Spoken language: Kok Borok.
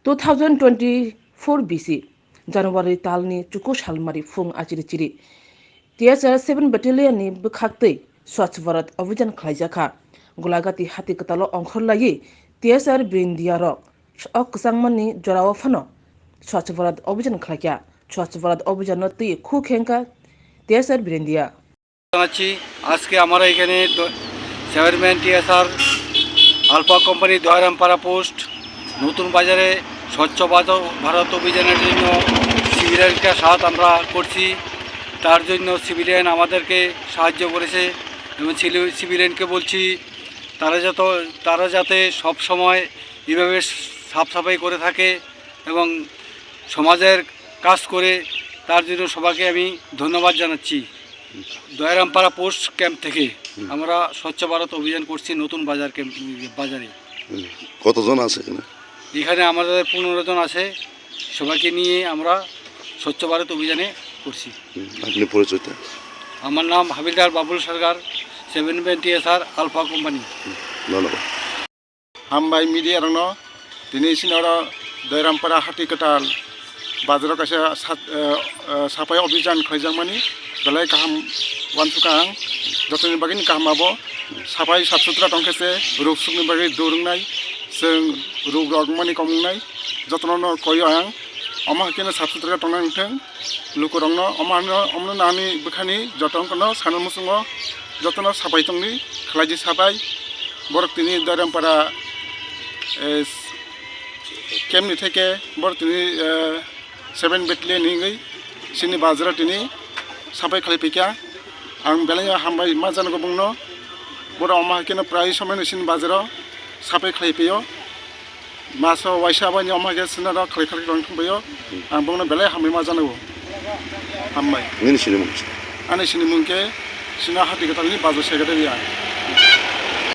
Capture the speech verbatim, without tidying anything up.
Two thousand twenty-four B C January talni chuku salmari phung achiri chiri T S R seven Battalion ni bwkhaktwi Swachh Bharat Abhijan khlaijakha. Golagati hati kwtalo ongkhorlaiwi T S R Brindia rok o kwchangmani jorao phano Swachh Bharat Abhijan khlaikha. Swachh Bharat Abhijan no twi khu khengkha T S R Brindia. জানাচ্ছি, আজকে আমরা এখানে দ-, chairman TSR alpha company দয়ারামপাড়া পোস্ট নতুন বাজারে স্বচ্ছ ভারত, ভারত অভিযানের জন্য সিভিলিয়ানকে সাথ আমরা করছি। তার জন্য সিভিলিয়ান আমাদেরকে সাহায্য করেছে এবং সিলি-, সিভিলিয়ানকে বলছি তারা যত, তারা যাতে সব সময় এভাবে সাফ সাফাই করে থাকে এবং সমাজের কাজ করে, তার জন্য সবাইকে আমি ধন্যবাদ জানাচ্ছি। দয়ারামপাড়া পোস্ট ক্যাম্প থেকে হুম। আমরা স্বচ্ছ ভারত অভিযান করছি নতুন বাজার ক্যাম্প, বাজারে। হুম। কতজন আছে এখানে? এখানে আমাদের পনেরো জন আছে, সবাইকে নিয়ে আমরা স্বচ্ছ ভারত অভিযানে করছি। হুম, আপনি পরিচয়টা? আমার নাম havildar Babul Sarkar, seven eleven TSR alpha company. হুম, ধন্যবাদ। Hambai media rokno, tini chini oro Doirampara hati kwtal bazaro kaisa sat-, eh, eh, sapai obhijan khlaijakmani belai kaham uansukha ang. Jotoni bagwino kaham abo, sapai sap sutra tongkhe se ruk sukni bagwi dur wngnai, chwng ruk rok wngmani kom wngnai, jotono no koio ang. Omo hai kheno sap sutra khe tongna wngthung lukurokno, omo ano, omono nani bwkhani joto wngkha no sana muchungo jotono sapai tongdi, khlaidi sapai. Borok tini Doirampara, eh, camp ni theke borok tini, eh, seven battalion ni wngwi chini bazaro tini sapai khlai phaikha. Ang belai no hambai ma janago bongno, borok omo hai kheno prai somoi no chini bazaro sapai khlai phaio. Maso waisa bai ni omo hai khe sinaro khlai khlai rong thumbaio. Ang bongno belai hambai ma janago. Hambai. Nini sinimung se? Ani sinimung khe sina hati kwtal ni bazar secretary ang.